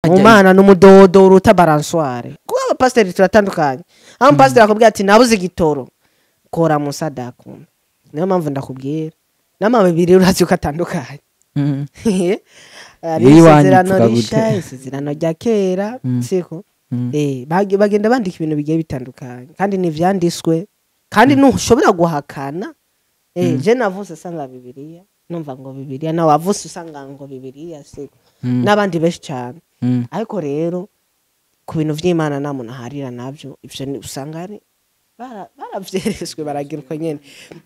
Mu Mana n'umudodo uruta balançoire. Kuba abapasiteri turatandukanye. Aho umupasiteri akubwira ati nabuze igitoro, kora musadaka. Niyo mpamvu ndakubwira. N'amabibiri urazi uko atandukanye. Ari Iyo iwanyu isezerano mvuga gute? risha, isezerano rya kera, siko? Bagenda bandika ibintu bigiye bitandukanye kandi ntivyanditswe, kandi ntushobora guhakana. Je navutse usanga Bibiliya, numva ngo Bibiliya, nawe wavutse usanga ngo Bibiliya, siko? N'abandi benshi cyane. Ariko rero ku bintu vy'Imana nta muntu aharira navyo, ivyo usanga ari baravyereswe baragira uko nyene.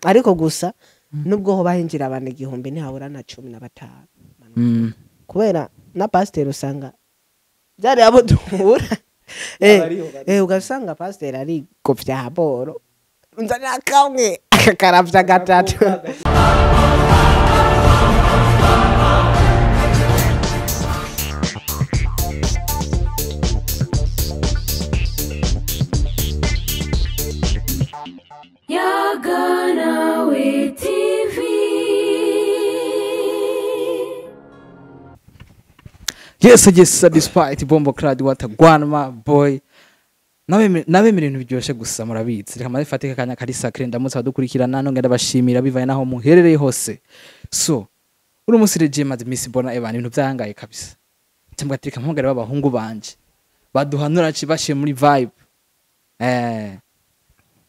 Ariko gusa nubwo ho bahinjira abantu 1000 ntihabura na 15. Kubera na pasiteri usanga byari abo duhura. Ugasanga pasiteri ari guvya boro. Nzanira kamwe akakaravya gatatu. Yaganawe TV. Yes, yes, despite bombo crowd watagwana my boy. Nabe ibintu biryoshye gusa murabizi. Reka maze fatike akanya kari sacré ndamutse abadukurikirana nongera ndabashimira bivaye naho muherereye hose. So, uno munsi reje maze Miss Bona Evan ibintu byangaye kabisa. Cyangwa ati reka mpamagare b'abahungu banje. Baduhanura ci bashiye muri vibe.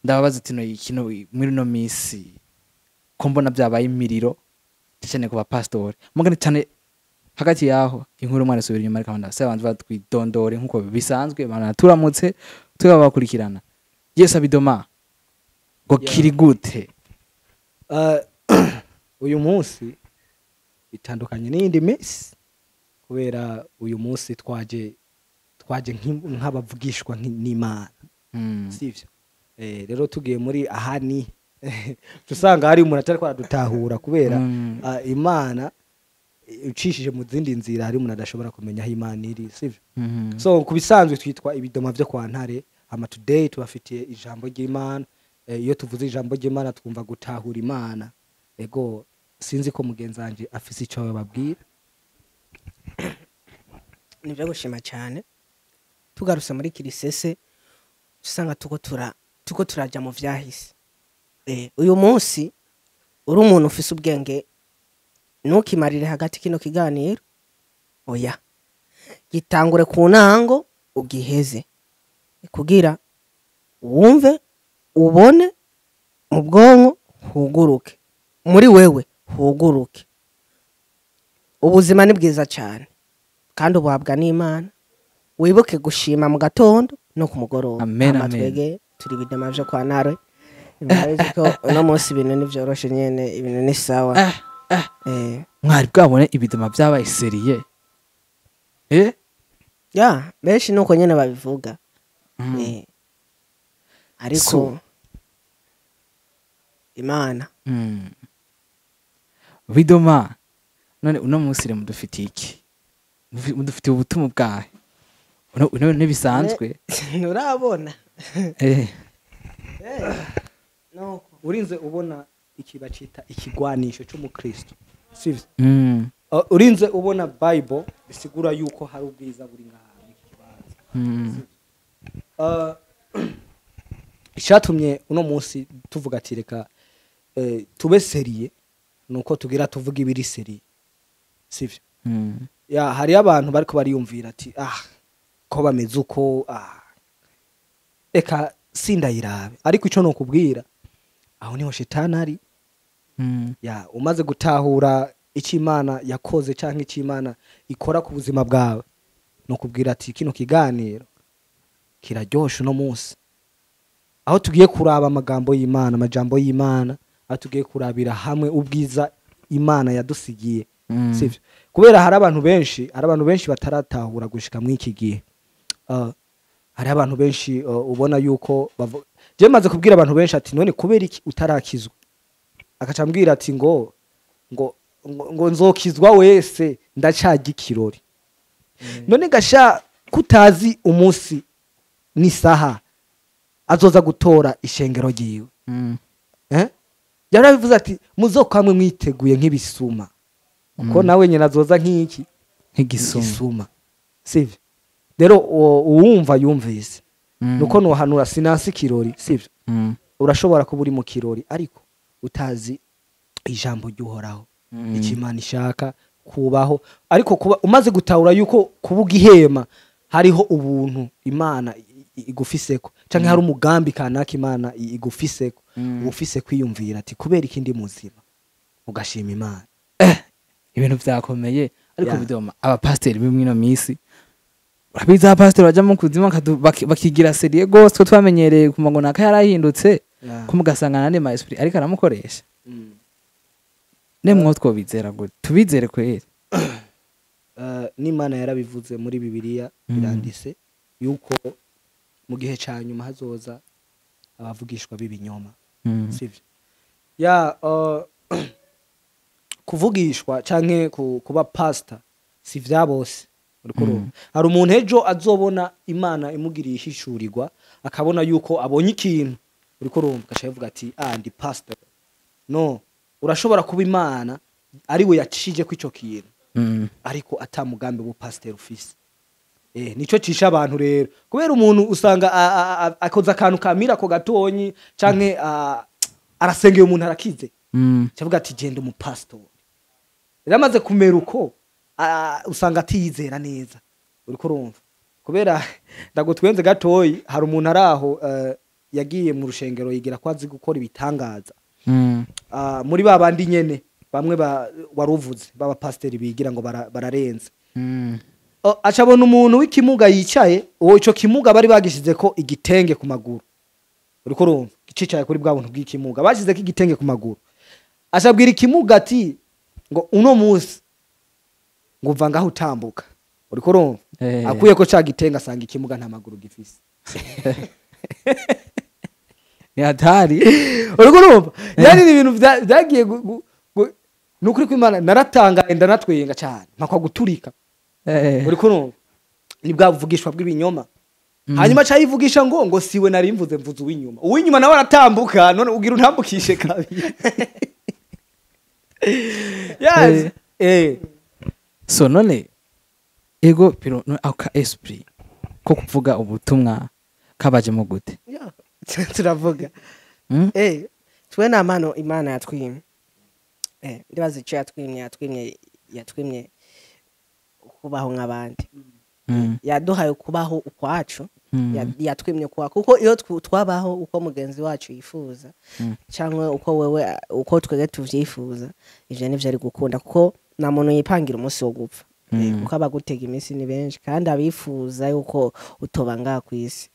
Ndababaza ati no ikino muri no misi ko mbona byabaye imiriro cyane ku bapastori. Mugani cyane hagati yaho inkuru mwana subira inyuma ariko ndasaba abantu batwidondore nkuko bisanzwe bana turamutse tukabakurikirana. Yes abidoma ngo kiri gute? Uyu munsi bitandukanye n'indi minsi kubera uyu munsi twaje nk'abavugishwa n'Imana. Sivyo? Rero tugiye muri ahani tusanga hari umuntu atari kwaradutahura kubera Imana ucishije mu zindi nzira hari umuntu adashobora kumenya aho Imana iri, sivyo? So kubisanzwe twitwa ibidoma vyo kwa Ntare. Ama today tubafitiye ijambo ry'Imana. Iyo tuvuze ijambo ry'Imana twumva gutahura Imana. Ego sinzi ko mugenzanje afise ico bababwira. Nivyo gushima cyane. Tugarutse muri Kirisese usanga tuko turaja mu vyahise. Uyu munsi uri umuntu ufise ubwenge ntukimarire hagati kino kiganiro, oya, gitangure ku ntango ugiheze kugira wumve ubone mu bwonko huguruke, muri wewe huguruke. Ubuzima ni bwiza cyane kandi ubuhabwa n'Imana. Wibuke gushima mu gatondo no ku mugoroba. Amen, amen. Twege turi bidama vyo kwa Ntare. Murabizi ko uno munsi ibintu ntivyoroshe nyene, ibintu ni sawa. Mwari bwabone ibidoma byabaye seriye? Ya, benshi nuko nyene babivuga. Ariko so, Imana. Bidoma none uno munsi re mudufitiye iki? Mudufitiye ubutumwa bwahe? Uno ntibisanzwe. Nturabona. Nuko urinze ubona iki bacita ikigwanisho cy'umukristo, sivyo? Urinze ubona Bible bisigura yuko hari ubwiza buri ngaha iki kibanza. Icyatumye uno munsi tuvuga ati reka tube seriye nuko tugira tuvuga ibiri seriye, sivyo? Ya hari abantu bariko bariyumvira ati ko bameze uko, eka sindayirabe. Ariko ico nokubwira aho niho shetani ari. Ya umaze gutahura icyo Imana yakoze canke icyo Imana ikora ku buzima bwawe, nokubwira ati kino kiganiro kiraryoshe no munsi, aho tugiye kuraba amagambo y'Imana, amajambo y'Imana, aho tugiye kurabira hamwe ubwiza Imana yadusigiye. Sivyo? Kubera hari abantu benshi bataratahura gushika muri iki gihe. Hari abantu benshi ubona yuko je maze kubwira abantu benshi ati none kubera iki utarakizwa? Akacambwira ati ngo ngo ngo nzokizwa wese ndacaga ikirori. None gasha kutazi umunsi n'isaha azoza gutora ishengero ryiwe. Yarabivuze ati muzokwamwe mwiteguye nk'ibisuma. Uko nawe nyina azoza nk'iki? Nk'igisuma. Sivyo? Rero uwumva yumvise. Nuko nohanura sinasi kirori, sivyo? Urashobora kuba uri mu kirori ariko utazi ijambo ry'Uhoraho, icyo Imana ishaka kubaho, ariko kuba umaze gutahura yuko kuba ugihema hariho ubuntu Imana igufiseko, canke hari umugambi kanaka Imana igufiseko, ufise kwiyumvira ati kubera ikindi muzima, ugashima Imana. Ibintu vyakomeye ariko bidoma abapasteri b'imwe misi urabizi, abapasteri baja mu kuzima bakigira sérieux gose, twe twamenyereye kuma ngo naka yarahindutse, ko mugasanga nande ma esprit ariko aramukoresha. Nemwo twobizera gute? Tubizere kweri? N'Imana yarabivuze muri Bibiliya, biranditse yuko mu gihe ca nyuma hazoza abavugishwa b'ibinyoma, sivyo? Ya kuvugishwa canke kuba pastor si vya bose, uriko urumva? Hari umuntu ejo azobona Imana imugiriye ihishurirwa, akabona yuko abonye ikintu, uriko urumva, agaca avuga ati ah, ndi pastor. No urashobora kuba Imana ari we yacije ko ico kintu, ariko ata mugambi w'ubupasiteri ufise. Nico cisha abantu rero, kubera umuntu usanga akoze akantu kamira ko gatonyi canke arasengeye umuntu arakize, cavuga ati genda umupastori. Rero amaze kumera uko, usanga atiyizera neza, uriko urumva? Kubera ndagutwenze gatoyi, hari umuntu araho yagiye mu rushengero yigira ko azi gukora ibitangaza. Muri ba bandi nyene bamwe waruvuze baba pasiteri bigira ngo bararenze. Acabona umuntu w'ikimuga yicaye, uwo ico kimuga bari bagishize ko igitenge ku maguru, uriko urumva, cicaye kuri bwa buntu bw'ikimuga bashize ko igitenge ku maguru. Acabwira ikimuga ati ngo uno munsi ngo uva ngaho utambuka, uriko urumva? Akuye ko ca gitenge asanga ikimuga nta maguru gifise. Ni hatari. Uriko urumva? Yani ni ibintu vyagiye nukuri kw'Imana naratangaye ndanatwenga cyane mpakwa guturika. Uriko urumva? Ni bwa buvugishwa bw'ibinyoma. Hanyuma aca yivugisha ngo siwe nari mvuze, mvuze uw'inyuma. Uw'inyuma nawe aratambuka, none ugira untambukishe kabiri? Yes. So none ego pero no aka esprit ko kuvuga ubutumwa kabajemo gute? Ya, turavuga. Twe nta mpano Imana yatwimye. Ndibaza icyo yatwimye kubaho nk'abandi. Yaduhaye kubaho ukwacu. Yatwimye kuba, kuko iyo twabaho uko mugenzi wacu yifuza cyangwa uko wewe, uko twebwe tuvyifuza, ivyo nivyo ari gukunda, kuko nta muntu yipangira umunsi wo gupfa. Kuko abagutega iminsi ni benshi kandi abifuza yuko utoba ngaha kw'isi.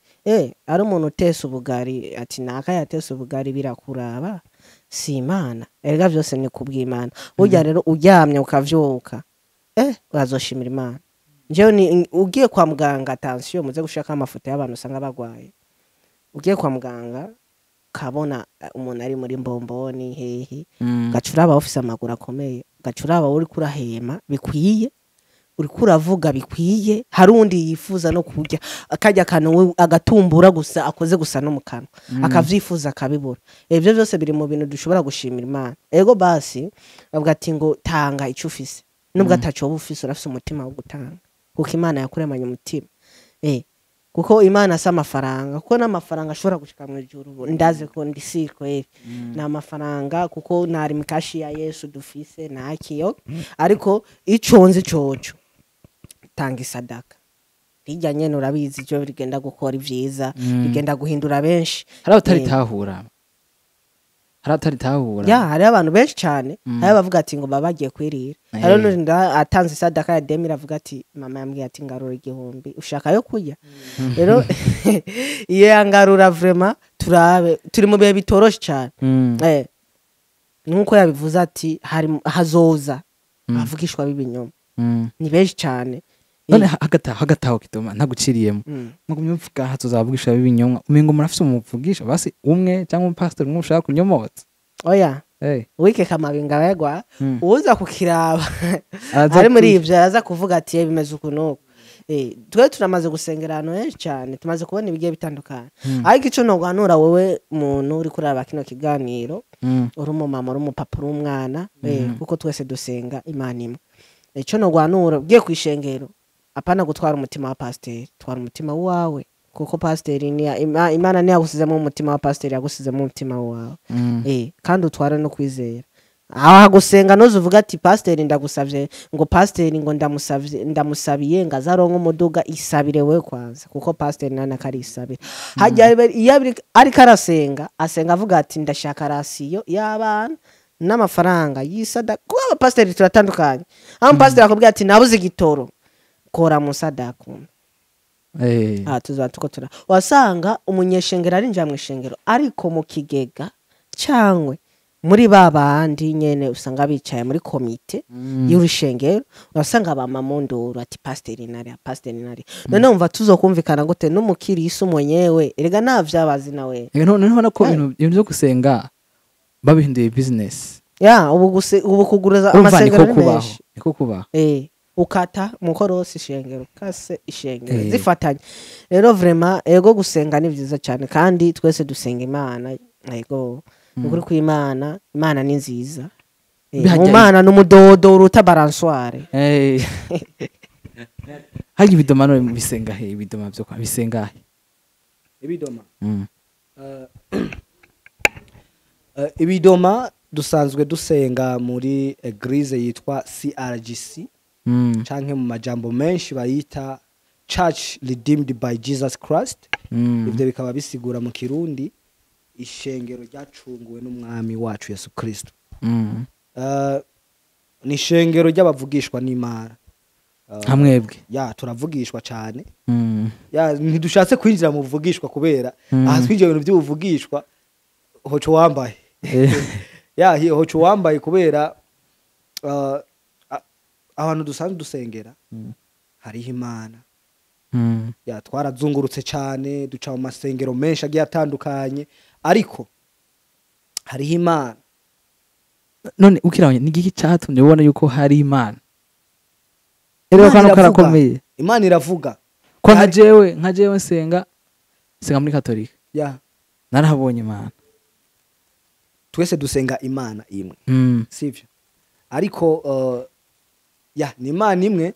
Ari umuntu utese ubugari ati naka yatese ubugari, birakuraba, si Imana. Erega vyose ni kubw'Imana. Burya rero uryamye ukavyuka, urazoshimira Imana. Njyewe ni ugiye kwa muganga, attention, muze gushaka amafoto y'abantu usanga bagwaye. Ugiye kwa muganga ukabona umuntu ari muri mbomboni hehe, ugaca uraba ufise amaguru akomeye, ugaca uraba uriko urahema bikwiye, uriko uravuga bikwiye. Hari uwundi yifuza no kurya akarya akantu we agatumbura gusa, akoze gusa no mu kanwa, akavyifuza akabibura. Ivyo vyose biri mu bintu dushobora gushimira Imana. Ego basi bavuga ati ngo tanga ico ufise, nubwo ataco woba ufise, urafise umutima wo gutanga, kuko Imana yakuremanye umutima. Kuko Imana si amafaranga, kuko n'amafaranga ashobora gushika mu ijuru ubu ndazi ko ndi si kweri ni amafaranga, kuko ntari mikashi ya Yesu dufise ntakiyo. Ariko ico nzi coco, tanga isadaka hirya nyene, urabizi ivyo bigenda gukora ivyiza, bigenda guhindura benshi. Hari abataritahura, hari abataritahura. Ya, hariho abantu benshi cyane. Hariho abavuga ati ngo baba bagiye kwirira. Hariho n'undi atanze isadaka ya 2000, avuga ati mama yambwiye ati ngarura 1000, ushaka yo kurya. Rero iyo yangarura, vraiment turabe turi mu bihe bitoroshe cyane. Nkuko yabivuze ati hari hazoza avugishwa b'ibinyoma, ni benshi cyane. None hagati aho kituma ntaguciriyemo, mwagumye muvuga hazoza b'ibinyoma, umengo murafise umuvugisha basi umwe cyangwa umupasitori umwe ushaka kunyomotsa? Oya. Wikeka amabinga begwa. Uza kukiraba Araza ari muri ivyo araza kuvuga ati "Eh, bimeze uku nuku." Twe turamaze gusengera ahantu henshi cyane, tumaze kubona ibigiye bitandukanye. Ariko ico noguhanura wewe muntu uri kuraba kino kiganiro, uri umumama, uri umupapa, uri umwana, kuko twese dusenga Imana imwe, ico noguhanura, ugiye kw'ishengero. Apana gutwara umutima wa pasiteri, twara umutima wawe, kuko pasiteri ni Imana ntiyagusizemo umutima wa pasiteri, yagusizemo umutima wawe. Kandi utwara no kwizera. Aho gusenga nuzuvuga ati pasiteri ndagusavye, ngo pasiteri ngo ndamusavye, ndamusabiye ngo azaronke umuduga, isabire we kwanza, kuko pasiteri nana karisabira. Hajya iyo ariko arasenga, asenga avuga ati ndashaka rasiyo y'abana n'amafaranga y'isadaka. Kuko abapasiteri turatandukanye. Aho pasiteri akubwira ati nabuze igitoro, kora musadaka. Tuzoba tuko tura. Wasanga umunyeshengero arinjira mu ishengero ariko mu kigega cyangwe muri babandi nyene usanga bicaye muri komite y'urushengero, urasanga ba mamondoro ati pasiteri nari, pasiteri nari. None umva tuzokumvikana gute n'umukirisu mwenyewe? Erega navyabazi nawe. None ubona ko ibintu byo gusenga babihinduye business. Ya ubu kuguruza amasengero ni menshi. Niko kubaho. Ukata mukorosi ishengero, kase ishengero zifatanye. Rero vraiment ego gusenga ni vyiza cyane, kandi twese dusenga Imana. Ego ukuri kw'Imana, Imana ni nziza. Umwana n'umudodo uruta balançoire. Haji ibidoma no bisenga he, ibidoma byo kwa bisenga he? Ibidoma. Ibidoma dusanzwe dusenga muri eglise yitwa CRGC. Canke mu majambo menshi bayita Church Redeemed by Jesus Christ. Ivyo bikaba bisigura mu Kirundi ishengero ryacunguwe n'umwami wacu Yesu Kristo. Ni ishengero ry'abavugishwa n'Imana. Hamwebwe ya turavugishwa cyane. Ya ntidushatse kwinjira mu buvugishwa kubera aha twinjiye ibintu by'ubuvugishwa hoco wambaye. Ya hoco wambaye kubera abantu dusanzwe dusengera hariho Imana. Ya twarazungurutse cyane, duca mu masengero menshi agiye atandukanye, ariko hariho Imana. None ukirabonye ni igiki cyatumye ubona yuko hari Imana? Rero kano karakomeye. Imana iravuga. Ko nka jewe nsenga muri Katolika. Ya narahabonye Imana. Twese dusenga Imana imwe. Sivyo? Ariko ya ni Imana imwe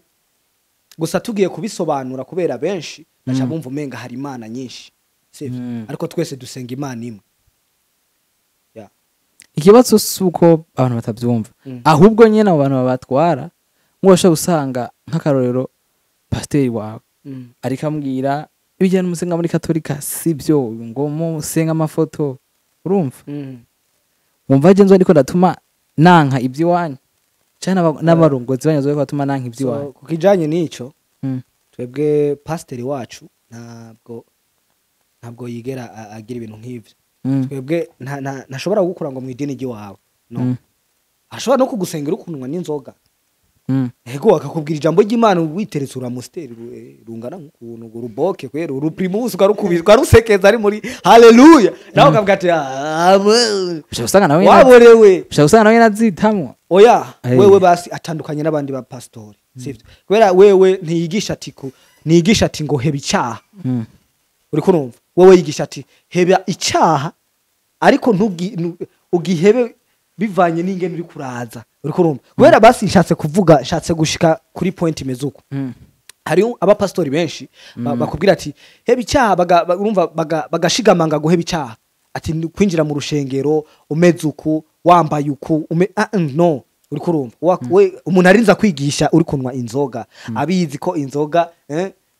gusa tugiye kubisobanura kubera benshi baca bumva umenga hari Imana nyinshi, sivyo? Ariko twese dusenga Imana imwe. Ya ikibazo suko abantu batabyumva, ahubwo nyene abo bantu babatwara ngo bashobora usanga nk'akarorero pasiteri wawe ariko ambwira ibijyanye n'umusenga muri Katolika sivyo, ngo musenga amafoto, urumva? Wumva je nzo ndiko ndatuma nanka iby'iwanyu cyane n'abarongozi banyu zo batuma nanka iby'iwanyu. So kukijanye nico twebwe pasiteri wacu ntabwo yigera agira ibintu nk'ivyo. Twebwe ntashobora gukura ngo mu idini ry'iwawe. No. Ashobora no kugusengera ukunwa n'inzoga. Ego akakubwira ijambo ry'Imana witeretse uramusteri rungana nk'ukuntu uruboke kwera uruprimus ukarukubizwa rusekeza ari muri haleluya, nawe ukavuga ati usanga nawe waborewe, usanga nawe nazitamwo. Oya wewe basi atandukanye n'abandi ba pastori, sivyo? Kubera wewe ntiyigisha ati ku niyigisha ati ngo heba icyaha. Uri kurumva? Wewe yigisha ati heba icyaha ariko ugihebe bivanye n'ingene uri kuraza. Uri kurumva? Kubera basi nshatse kuvuga, nshatse gushika kuri point imezuko. Hari abapastori benshi bakubwira ati heba icyaha, urumva bagashigamanga guheba icyaha. Ati kwinjira mu rushengero umeze uku, wambaye uku, no. Uri kurumva? We umuntu arinza kwigisha uri kunwa inzoga, abizi ko inzoga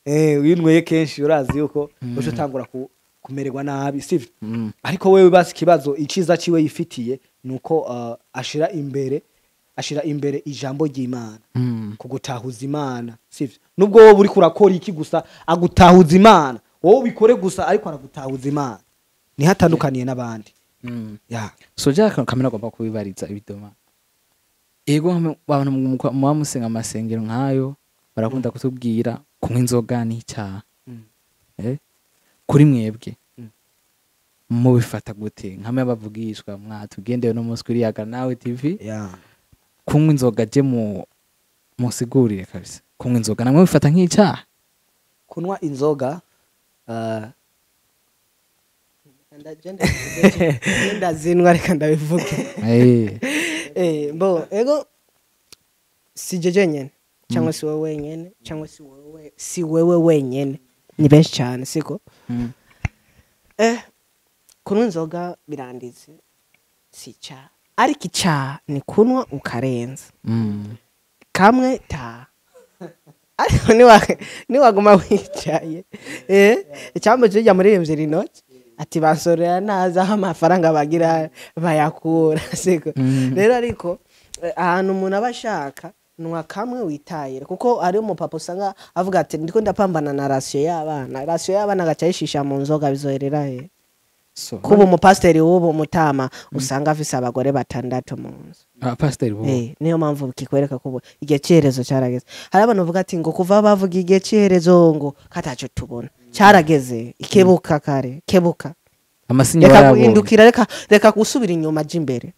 winyweye kenshi urazi yuko uco tangura kumererwa nabi, sivyo? Ariko wewe basi kibazo iciza ciwe yifitiye nuko ashira imbere ijambo ry'Imana, kugutahuza Imana, sivyo? Nubwo wowe uri kurakora iki gusa agutahuza Imana, wowe ubikore gusa ariko aragutahuza Imana, ni hatandukaniye n'abandi. Ya so ja kamera agomba kubibariza ibidoma. Ego abantu muba musenga amasengero nkayo barakunda kutubwira kunywa inzoga ni icyaha. Kuri mwebwe mubifata gute nkamwe abavugishwa mwatugendeye no munsi kuri Yaga Nawe TV? Kunywa inzoga je musigurire kabisa. Kunywa inzoga namwe bifata nk'icyaha? Kunywa inzoga ndazinwa reka ndabivuge. Bo ego si jeje nyene Cyangwa si wowe wenyene, cyangwa si wowe, si wewe wenyene, ni benshi cyane, siko? Kunywa inzoga biranditse, si icyaha, ariko icyaha ni kunywa ukarenza. Kamwe ta, ariko niwaguma wicaye, icyambo kijya muri muririmbyi rinoti ati basorera naza aho amafaranga bagira bayakura, siko? Rero ariko ahantu umuntu aba ashaka nywa kamwe witayire, kuko ari umupapa usanga avuga ati ndiko ndapambana na ration y'abana, ration y'abana agaca ayishisha mu nzoga, bizoherera he? So Kuba umupasiteri w'ubu mutama usanga afise abagore batandatu mu nzu. Abapasiteri bo. Niyo mpamvu kikwereka ko ubu igihe c'iherezo cyarageze. Hari abantu bavuga ati ngo kuva bavuga igihe c'iherezo ngo kataco tubona cyarageze. Ikebuka kare, kebuka. Amasinye Reka warayabonye. guhindukira, reka gusubira inyuma, aja imbere.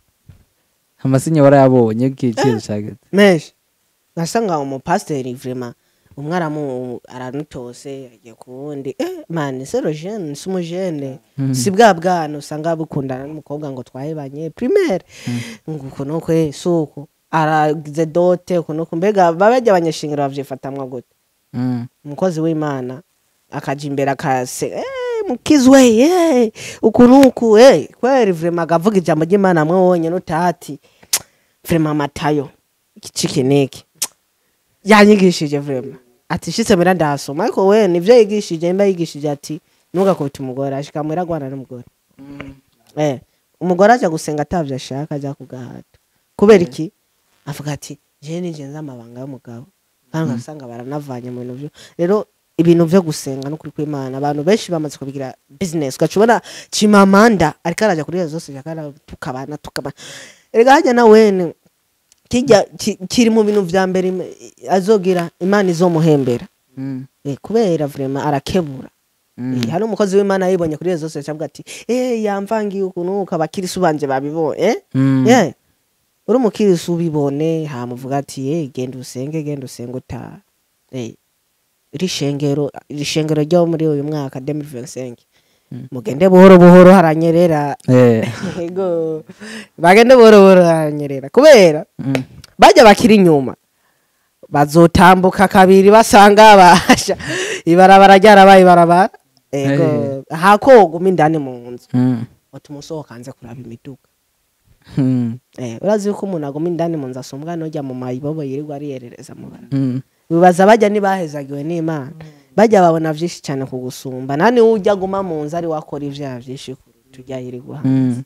Amasinye warayabonye igihe cyiza cyageze. Menshi ngasanga umupasiteri vraiment umwe aramutose agiye ku wundi. Man, c'est le jeune, si umujene, si bwa bwana usanga bukundana n'umukobwa ngo twahebanye primaire, ngo uku nuko, si uku aragize dote uku nuku. Mbega babajya abanyeshingiro bavyifatamwo gute? Umukozi w'Imana akaja imbere akase mukizwe, uku nuku, kweri vraiment akavuga ijambo ry'Imana mwe wonyene utati vraiment Matayo iki iki niki yanyigishije vraiment, ati shitse mera ndasoma, ariko we nivyo yigishije, mba yigishije ati ntugakubite umugore, ashika mwera agwana n'umugore. Umugore aja gusenga atavyo ashaka, aja kugahato kubera iki? Avuga ati jewe nije nzi amabanga y'umugabo, kandi ugasanga baranavanye mu bintu vyo. Rero ibintu vyo gusenga n'ukuri kw'Imana, abantu benshi bamaze kubigira business, ugaca ubona Chimamanda ariko araja kuri rezo zose akara tukabana tukabana. Erega hajya na wene kijya kiri mu bintu vya mbere azogira Imana izomuhembera. Kubera vraiment arakebura. Hari umukozi w'Imana yibonye kuri rezo zose avuga ati yamvangiye ukuntu uku, abakirisu banje babibonye. Yeah. Uri umukirisu ubibone, hamuvuga ati genda usenge, genda usenge utaha. Iri shengero ryo muri uyu mwaka 2025, mugende buhoro buhoro haranyerera. Yego, bagende buhoro buhoro haranyerera, kubera bajya bakiri inyuma bazotambuka kabiri basanga basha ibarabara ryarabaye ibarabara. Ego, hakoguma indani mu nzu, utuma usohoka hanze kuraba imiduga. Urazi yuko umuntu aguma indani mu nzu asumbwa n'ujya mu mayibobo yirirwa ariyerereza mu bantu. Bibaza bajya ntibahezagiwe n'Imana, bajya babona vyinshi cyane kugusumba. Nani ujya aguma mu nzu ari wakora ivyaha vyinshi kuruta ujya yirirwa hanze.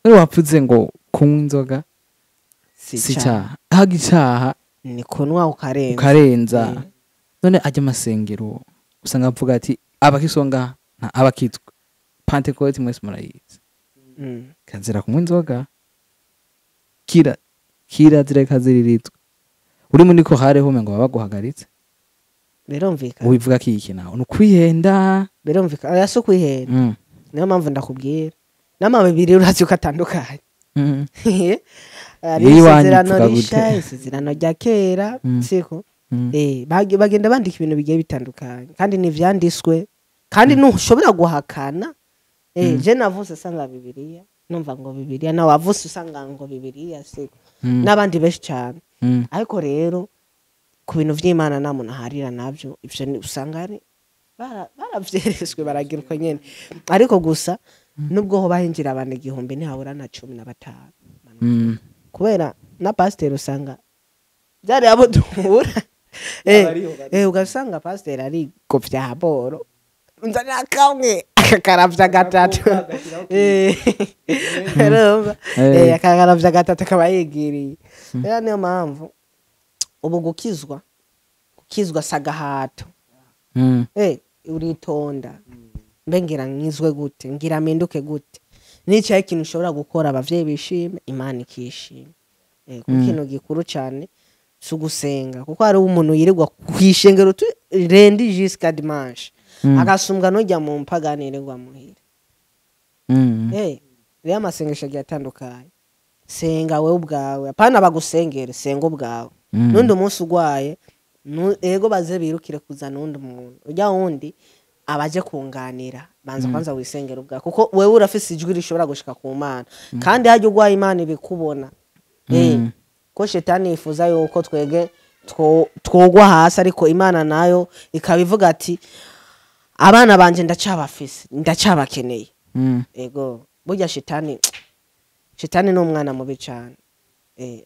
None wapfuze ngo kunywa inzoga si si icaha. Icyaha ahaga icyaha Ni kunywa ukarenza. Ukarenza. None ajya amasengero usanga avuga ati abakisonga nta abakitwa Pentecote mwese murayizi. Kazira kunywa inzoga, kira kirazira kaziririzwa uri muri ko hareho ngo baba baguhagaritse. Birumvikana. Ubivuga kiki nawe ni ukwihenda? Birumvikana, oya, si ukwihenda. Niyo mpamvu ndakubwira n'amabibiri urazi ko atandukanye. Hari Iyo iwanyu isezerano uvuga risha, gute? isezerano rya kera, siko? Bagenda bandika ibintu bigiye bitandukanye, kandi ni ivyanditswe, kandi ntushobora guhakana. Je navutse usanga Bibiliya, numva ngo Bibiliya, nawe wavutse usanga ngo Bibiliya, siko? N'abandi benshi cyane. Ariko rero ku bintu vy'Imana nta muntu aharira navyo, ivyo usanga ari baravyeretswe baragira uko nyene. Ariko gusa nubwo hoba hinjira abantu 1000, ntihabura na 15. Kubera na pasiteri usanga byari abo duhura. Bariho, bariho. Ugasanga pasiteri ari vya boro, nzanira kamwe, akakaravya gatatu. Agashyiraho. Urumva? Eh. Akakaravya gatatu akaba yigiriye. Rero niyo mpamvu ubu gukizwa si agahato. Uritonda, mbe ngira nkizwe gute, ngira mpinduke gute, nicaye ikintu ushobora gukora abavyeyi bishime, Imana ikishima. Kuko ikintu gikuru cyane si ugusenga, kuko hariho umuntu yirirwa kwishengero tu lundi jusqu'à dimanche, agasumbwa n'ujya mu mpagani yirirwa muhira. Rero amasengesho agiye atandukanye. Senga wewe ubwawe, apana bagusengere, senga ubwawe. N'undi munsi ugwaye, ego baze birukire kuzana uwundi muntu, ujya wundi abaje kunganira, banza kwanza wisengera ubwawe, kuko wewe urafise ijwi rishobora gushika ku Mana, kandi hajya ugwaye Imana ibikubona. Ko shetani yifuza yuko twege twogwa hasi, ariko Imana nayo ikaba ivuga ati abana banje ndacabafise, ndacabakeneye. Ego burya shitani ni umwana mubi cyane.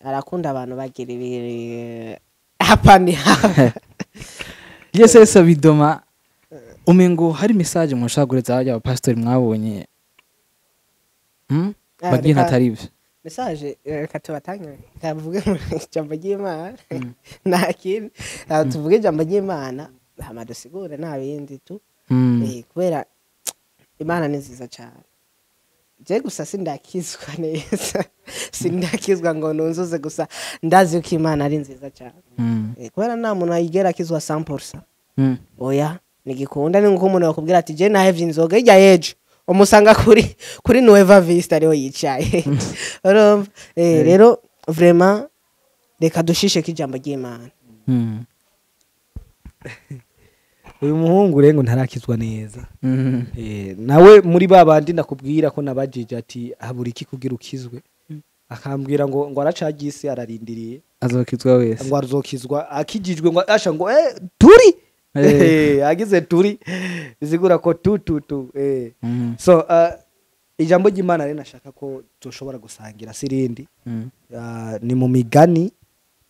Arakunda abantu bagira ibi hapa ni hapa. Yes Bidoma, umengo hari message mushaka gureza aba pastor mwabonye. Bagiye ntatari message reka tubatange kavuge ijambo ry'Imana. Nta kindi tuvuge ijambo ry'Imana hama dusigure nta bindi tu. Kubera Imana ni nziza cyane. Je gusa sindakizwa neza, sindakizwa ngo nunzuze, gusa ndazi ko Imana ari nziza cyane. Kubera nta muntu ayigera akizwa 100%. Oya nigikunda ni nko umuntu yakubwira ati je nahevye inzoga ijya yejo, umusanga kuri Nueva Vista ariho yicaye. Urumva? Rero vraiment reka dushishe kijambo ry'Imana. Uyu muhungu rengo ntarakizwa neza. Nawe muri babandi nakubwira ko nabajije ati habura iki kugira ukizwe, akambwira ngo aracagise ararindiriye azokizwa wese, ngo azokizwa akijijwe, ngo asha ngo turi agize turi bizigura ko tu. So ijambo ry'Imana rero nashaka ko tushobora gusangira sirindi. Ni mu migani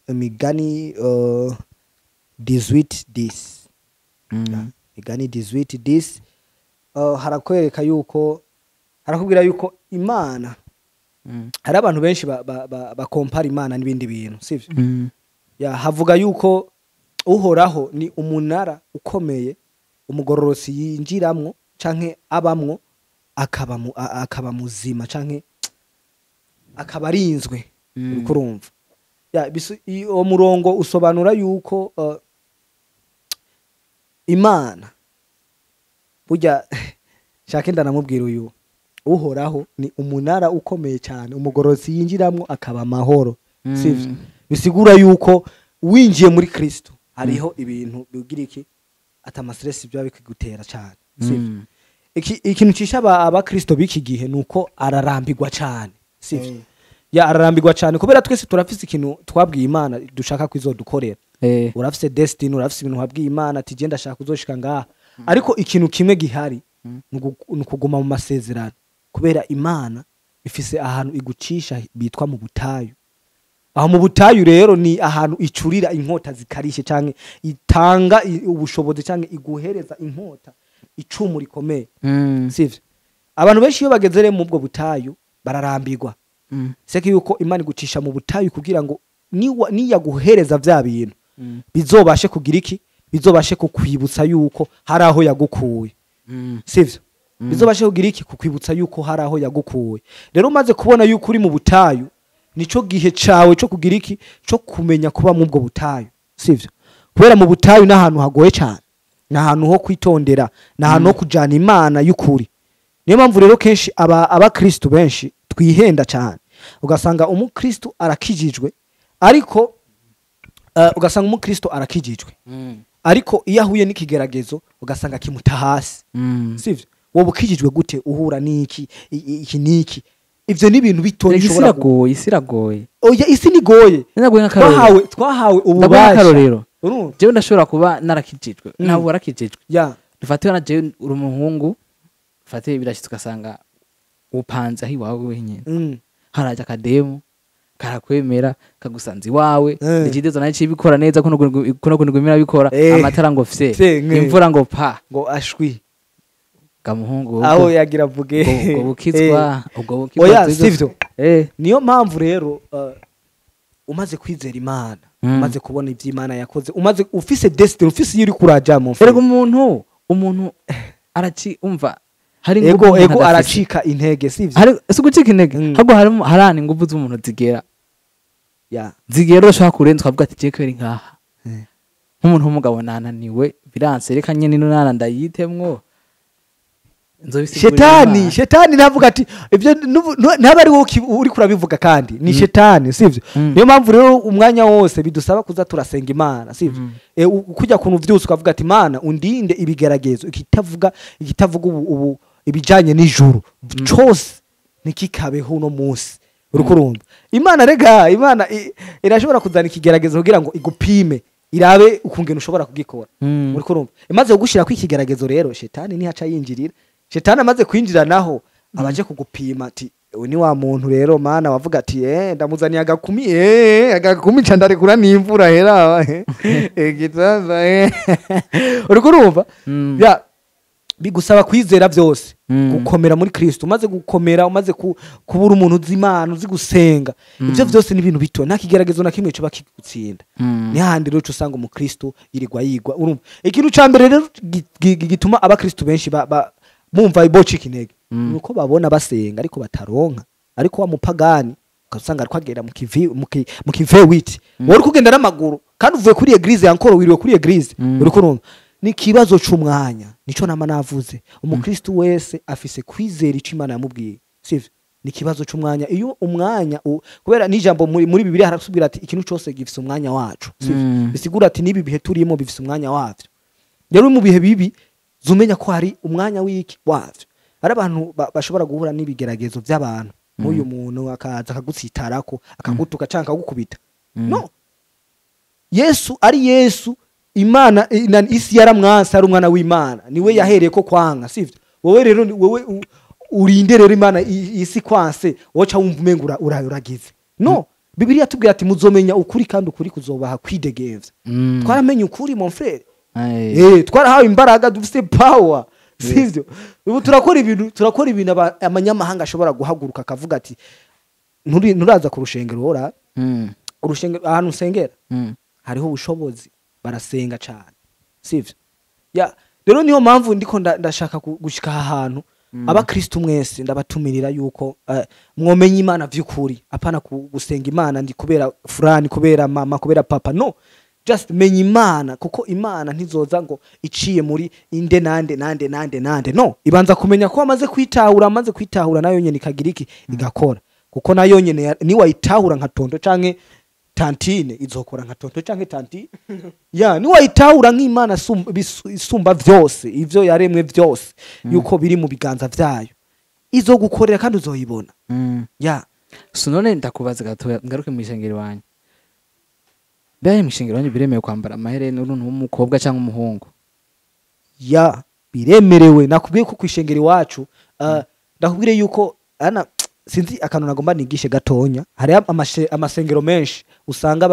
18:10. Migani 18:10 harakwereka yuko, harakubwira yuko Imana, hari abantu benshi bakompara Imana n'ibindi bintu, sivyo? Ya havuga yuko Uhoraho ni umunara ukomeye umugororosi yinjiramwo canke abamwo akaba muzima canke akaba arinzwe. Uriko urumva? Ya uwo murongo usobanura yuko Imana burya shaka ndanamubwira uyu Uhoraho ni umunara ukomeye cyane umugororosi yinjiramwo akaba amahoro, sivyo? Bisigura yuko winjiye muri Kristo hariho ibintu bigira iki atama stress byo bikigutera cyane, sivyo? Ikintu cisha abakristo biki gihe nuko ararambirwa cyane, sivyo? Ya ararambirwa cyane kubera twese turafise ikintu twabwiye Imana dushaka kwizodukorera. Urafise destiny, urafise ibintu wabwiye Imana ati je ndashaka kuzoshika ngaha, ariko ikintu kimwe gihari nukuguma mu masezerano, kubera Imana ifise ahantu igucisha bitwa mu butayu. Aho mu butayu rero ni ahantu icurira inkota zikarishe canke itanga ubushobozi canke iguhereza inkota icumu rikomeye, sivyo? Abantu benshi iyo bageze rero mu bwo butayu bararambirwa. Seke yuko Imana igucisha mu butayu kugira ngo niyaguhereza vya bintu bizobashe kugira iki, bizobashe kukwibutsa yuko hari aho yagukuye, sivyo? Bizobashe kugira iki, kukwibutsa yuko hari aho yagukuye. Rero umaze kubona yuko uri mu butayu, nico gihe cawe cyo kugira iki, cyo kumenya kuba mu bwo butayu, sivyo? Kubera mu butayu n'ahantu hagoye cyane, n'ahantu ho kwitondera, n'ahantu ho kujana Imana y'ukuri. Niyo mpamvu rero kenshi abakristo benshi twihenda cyane, ugasanga umukristo arakijijwe ariko ugasanga umukristo arakijijwe ariko iyo ahuye n'ikigeragezo ugasanga kimuta hasi, sivyo? Wowe ukijijwe gute uhura n'iki iki n'iki? Ivyo ni ibintu bitoye ushobora kugoye. Isi iragoye. Oya isi nigoye. Twahawe ububasha. Jewe ndashobora kuba narakijijwe. Nawe warakijijwe. Dufate na jewe uri umuhungu, dufate birashitse ugasanga upanze aho iwawe wenyine. Haraje akademu karakwemera kagusanze iwawe, ikidezo nayo cibikora neza kuno kunigumira bikora, amatara ngo fse, imvura ngo pa, ngo ashwi. Kamuhungu aho yagira vuge ubwo bukizwa, ubwo bukizwa. Oya sivyo. Niyo mpamvu rero umaze kwizera Imana, umaze kubona ivyo Imana yakoze, umaze ufise destiny, ufise yiri kurajamo. Erega umuntu araci umva hari ingufu, ego aracika intege, sivyo? Hari si gucika intege, ahubwo harani ingufu z'umuntu zigera. Ya zigera ushaka kurenza ukavuga ati je kweri nkaha. Nk'umuntu w'umugabo nananiwe biranse, reka nyene nino nana ndayitemwo. Shetani navuga ati ibyo ntaba ari wowe uri kurabivuga kandi ni shetani, sivyo? Niyo mpamvu rero umwanya wose bidusaba kuza turasenga Imana, sivyo? Kujya kuntu vyose ukavuga ati Imana undinde ibigeragezo, ikitavuga ubu ibijanye n'ijuru cyose nikikabeho uno munsi. Uri kurumva? Imana rega, Imana irashobora kuzana ikigeragezo kugira ngo igupime, irabe ukungena ushobora kugikora. Uriko urumva, imaze kugushira ko ikigeragezo rero, shetani nihaca yinjirira. Shetani amaze kwinjira naho abaje kugupima ati uyu ni wa muntu rero mana wavuga ati ndamuzaniye agakumi, agakumi ca ndarekura n'imvura hera, gitaza. Uriko urumva? Ya, bigusaba kwizera byose, gukomera muri Kristo. Umaze gukomera, umaze kubura umuntu uzi Imana, uzi gusenga, ivyo vyose ni ibintu bito, nta kigeragezo na kimwe coba kigutsinda. Ni hahandi rero uca usanga umukristo yirirwa yigwa. Urumva, ikintu ca mbere rero gituma abakristo benshi bumva bocika intege, nuko babona basenga ariko bataronka. Ariko wa mupagani ugasanga ariko agenda mu kivi, mu kivewiti, wowe uri kugenda n'amaguru kandi uvuye kuri église yankoro, wiriwe kuri église. Uriko urumva, ni ikibazo c'umwanya. Nico nama navuze, umukristo wese afise kwizera ico Imana yamubwiye, sivyo? Ni ikibazo c'umwanya. Iyo umwanya kubera n'ijambo muri Bibiliya haratubwira ati ikintu cose gifise umwanya wacu, sivyo? Bisigura ati n'ibi bihe turimo bifise umwanya wavyo. Rero mu bihe bibi zumenya ko hari umwanya w'iki wavyo. Hari abantu bashobora guhura n'ibigeragezo by'abantu, nk'uyu muntu akaza akagutsitarako, akagutuka canke akagukubita. No Yesu ari Yesu, Imana isi yaramwanse, ari umwana w'Imana, niwe yahereye ko kwanga, sivyo? Wowe rero wowe urinde rero Imana isi kwanse, woca wumva umenga uragize. No Bibiliya tubwira ati muzomenya ukuri kandi ukuri kuzobaha kwidegemvya. Twaramenye ukuri, mon frère. Twarahawe imbaraga, dufise power, sivyo? Ubu turakora ibintu amanyamahanga ashobora guhaguruka akavuga ati nturaza ku rushengero ora urushengero ahantu usengera hariho ubushobozi, barasenga cyane, sivyo? Ya, rero niyo mpamvu ndiko ndashaka gushika aha hantu. Abakristo mwese ndabatumirira yuko mwomenya Imana vy'ukuri, apana gusenga Imana ndi kubera furani, kubera mama, kubera papa. No, just menya Imana, kuko Imana ntizoza ngo iciye muri inde nande nande nande nande. No, ibanza kumenya ko amaze kwitahura, amaze kwitahura nayo nyene ikagira iki, igakora, kuko nayo nyene niwayitahura nka tonton canke tantine, izokora nka tonton canke tantine. Ya, niwayitahura nk'Imana isumba vyose, ivyo yaremwe vyose yuko biri mu biganza vyayo, izogukorera kandi uzoyibona. Ya. So none ndakubaza gatoya, ngaruke mu ishengero wanyu. Mbere mu ishengero wanyu biremewe kwambara amahereni uri w'umukobwa cyangwa umuhungu? Ya, biremerewe. Nakubwiye ko kwishengera iwacu, ndakubwire yuko ana sinzi akantu nagomba nigishe gatonya. Hari amasengero menshi usanga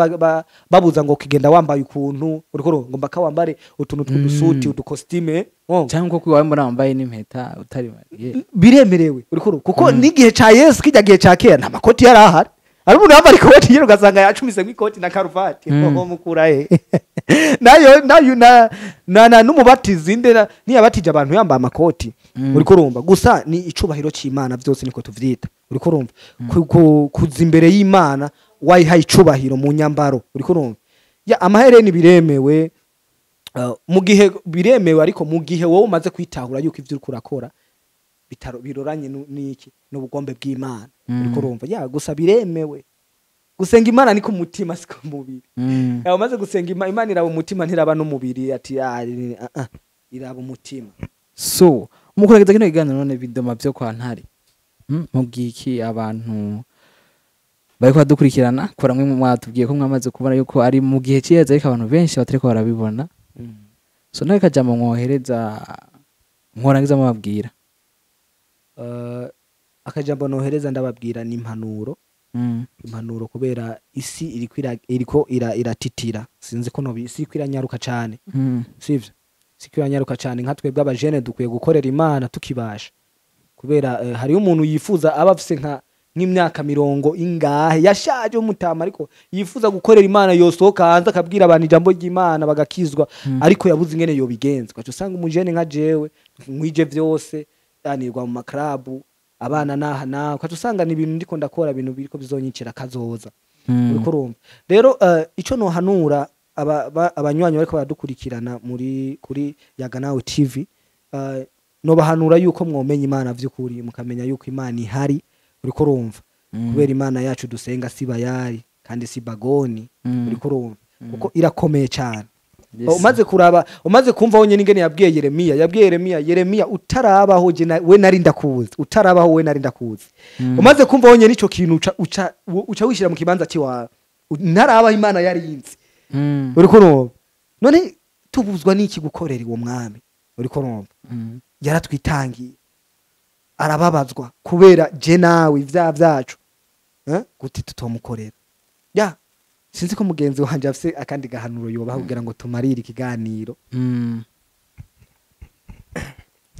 babuza ngo kigenda wambaye ukuntu, uriko ngo mbaka wambare utuntu tw'udusuti, udukositime, oh. Cyangwa ko iwawe mbona wambaye n'impeta utari mariye? Biremerewe, uriko kuko n'igihe ca Yesu, kijya gihe ca kera, nta makoti yari ahari. Hari umuntu yambara ikoti yero ugasanga yacumise nk'ikoti na karuvati. Mukura he nayo nayo na n'umubatizi nde niyabatije abantu yambaye amakoti. Uriko urumva, gusa ni icubahiro c'Imana, byose niko tuvyita. Uriko urumva, kuza imbere y'Imana wayihaye icubahiro mu nyambaro. Uriko urumva, ya, amahereni biremewe, mu gihe biremewe, ariko mu gihe wowe umaze kwitahura yuko ivyo uriko urakora bitaro biroranye n'iki, n'ubugombe bw'Imana. Uriko urumva, ya, gusa biremewe. Gusenga Imana ni ku mutima, si ku mubiri. Ya, umaze gusenga Imana iraba umutima, ntiraba n'umubiri ati ah, ah, ah, iraba umutima. So mu kurangiza kino kiganiro none, bidoma byo kwa Ntare, mubwiye iki abantu bariko badukurikirana? Kora mwe mwatubwiye ko mwamaze kubona yuko ari mu gihe cyeza, ariko abantu benshi batariko barabibona. So nawe kajambo mwohereza, mworangiza mubabwira. Akajambo nohereza ndababwira ni impanuro. Impanuro, kubera isi iriko iratitira, sinzi ko no isi iriko iranyaruka cane. Sivyo? Siko iranyaruka cane. Nka twebwe abajene dukwiye gukorera Imana tukibasha, kubera hariyo umuntu yifuza, aba afise nk'imyaka mirongo ingahe, yashaje umutama, ariko yifuza gukorera Imana, yosohoka hanze akabwira abantu ijambo ry'Imana bagakizwa, ariko yabuze ingene yobigenza. Ugaca usanga umujene nka jewe nkwije vyose yanirwa mu maklabu abana naha naha, ugaca usanga ni ibintu ndiko ndakora, ibintu biriko bizonyicira kazoza. Uriko urumva rero, ico nohanura abanywanyi bariko baradukurikirana muri kuri Yaga Nawe TV, nobahanura yuko mwomenya Imana vy'ukuri, mukamenya yuko Imana ihari. Uriko urumva, kubera Imana yacu dusenga si Bayari kandi si Bagoni. Uriko urumva, kuko irakomeye cyane. Yes. Umaze kuraba, umaze kumva wonyene ingene yabwiye Yeremiya, yabwiye Yeremiya, Yeremiya utarabaho je we nari ndakuzi, utarabaho we nari ndakuzi. Umaze kumva wonyene ico kintu uca wishira mu kibanza ciwawe, ntarabaho Imana yari yinzi. Uriko urumva? None tubuzwa n'iki gukorera uwo mwami? Uriko urumva? Yaratwitangiye, arababazwa kubera je nawe ivyaha vyacu, gute tutomukorera? Ya, sinzi ko mugenzi wanje afise akandi gahanuro yobaha kugira ngo tumarire ikiganiro.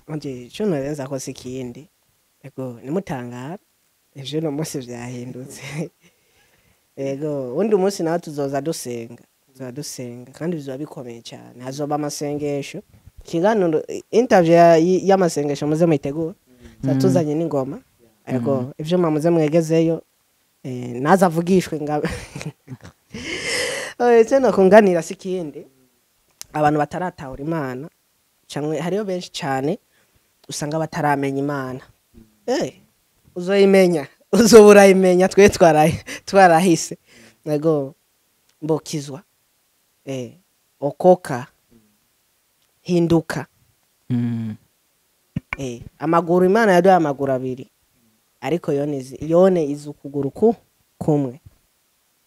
Nje ico norenza ko si ikindi, ego nimutangara ivyo uno munsi vyahindutse. Ego undi munsi nawe tuzoza dusenga, tuzoza dusenga kandi bizoba bikomeye cyane, hazoba amasengesho, ikiganiro, interview y'amasengesho muze muyitegure, tuza tuzanye n'ingoma. Ego ivyuma muze mwegezeyo, naza avugishwe nga icyo nokunganira si ikindi, abantu bataratahura Imana canke hariyo benshi cyane usanga bataramenya Imana. Uzoyimenya, uzoba urayimenya, twe twarahise. Ego mbokizwa, okoka, hinduka. Amaguru Imana yaduhaye amaguru abiri, ariko yone izi ukuguru kumwe,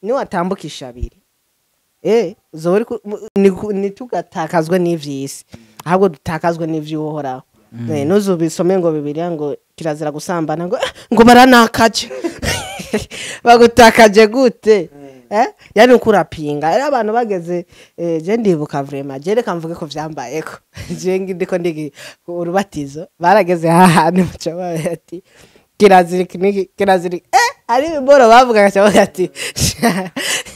niwatambukisha abiri, uzoba uri ntitugatakazwe n'ivy'isi, ahubwo dutakazwe n'ivy'Uhoraho. Ntuzubisome ngo Bibiliya ngo kirazira gusambana, ngo baranakaje. Bagutakaje gute? Yani ukurapinga. Rero abantu bageze, je ndibuka vraiment, je reka mvuge ko vyambayeko. Je ndiko ndigi urubatizo, barageze hahandi muca bavuga ati kirazira iki n'iki, kirazira iki. Ari ibiboro bavugaga baca bavuga ati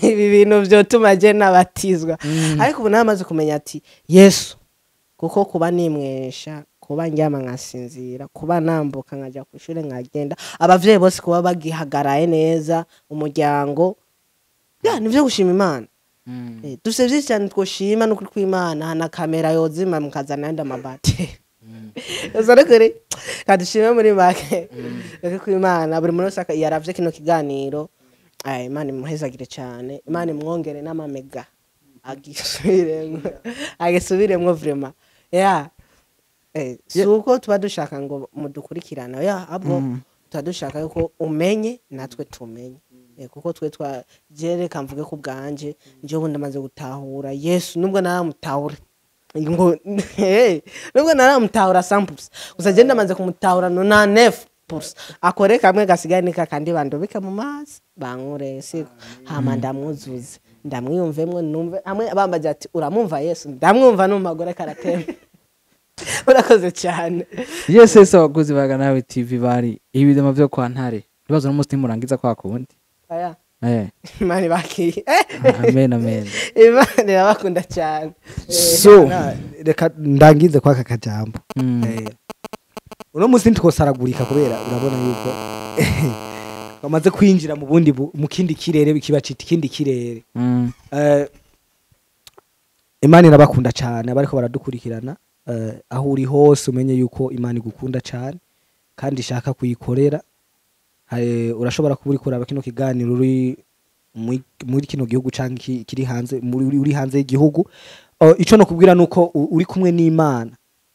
ibi bintu vyotuma je nabatizwa. Ariko ubu namaze kumenya ati Yesu, kuko kuba nimwesha, kuba ndyama nkasinzira, kuba nambuka nkaja kw'ishure nkagenda, abavyeyi bose kuba bagihagaraye neza, umuryango, ya nivyo gushima Imana. Dufise vyinshi cyane twoshima n'ukuri kw'Imana, na kamera yozima mukazana yandi amabati. Gusa ariko rero, kadushime muri make. Ukuri kw'Imana, buri muntu wese yaravye kino kiganiro, Imana imuhezagire cyane, Imana imwongere n'amamega, agisubiremwo vraiment. Ya. Si uko tuba dushaka ngo mudukurikirane, ya ahubwo tuba dushaka yuko umenye natwe tumenye. Kuko twe twa je reka mvuge ku bwanje, nje ubundi amaze gutahura Yesu, nubwo naramutahura ngo nubwo naramutahura 100%, gusa je ndamaze kumutahura no na 9%, akore kamwe gasigaye nika kandi bandobeka mu mazi bankure siko, hama ndamwuzuze, ndamwiyumvemwo, numve amwe bambaje ati uramumva Yesu, ndamwumva numagore karatemba. Urakoze cyane. Yes, abakozi ba Nawe TV bari ibidoma vyo kwa Ntare, ibibazo no musi murangiza kwa kundi. Aya. Imana ibakiye. Amen, amen. Imana irabakunda cyane. So reka ndangize kwa aka kajambo. Uno musi ntitwosaragurika kubera urabona yuko bamaze kwinjira mu bundi mu kindi kirere, kiba cita ikindi kirere. Imana irabakunda cyane abariko baradukurikirana, aho uri hose umenye yuko Imana igukunda cyane kandi ishaka kuyikorera. Urashobora kuba uriko uraba kino kiganiro uri muri kino gihugu canke kiri hanze, uri hanze y'igihugu. Ico no kubwira nuko uri kumwe n'Imana,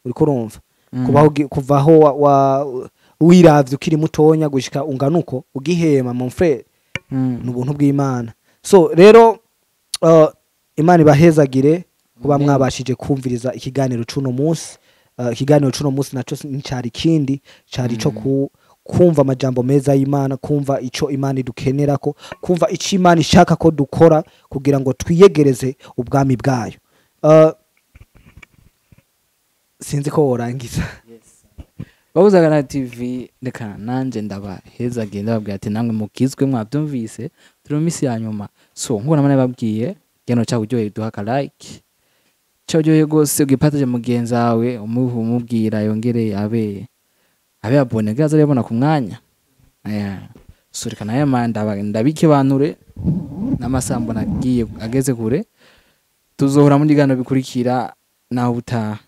uriko urumva kubaho kuvaho wiravye ukiri mutonya gushika ungana uko ugihema, mon frère, ni ubuntu bw'Imana. So rero, Imana ibahezagire kuba Amen. mwabashije kumviriza ikiganiro c'uno munsi. Ikiganiro c'uno munsi naco nicari ikindi, cari ico kumva amajambo meza y'Imana, kumva ico Imana idukenerako, kumva ico Imana ishaka ko dukora kugira ngo twiyegereze ubwami bwayo. Sinzi ko worangiza. Babuzaga na TV, reka nanje ndabahezagiye, ndababwira ati namwe mukizwe, mwabyumvise, turi mu minsi ya nyuma. So nkuko namwe nababwiye, geno cyawe uryoheye duha aka like, cyawe uryoheye rwose ugipataje mugenzi wawe, umubwira yongere abe abone gaza arabona ku mwanya. So reka naye ndabikebanure n'amasambo nagiye ageze kure, tuzohora muri gano bikurikira naho ubutaha.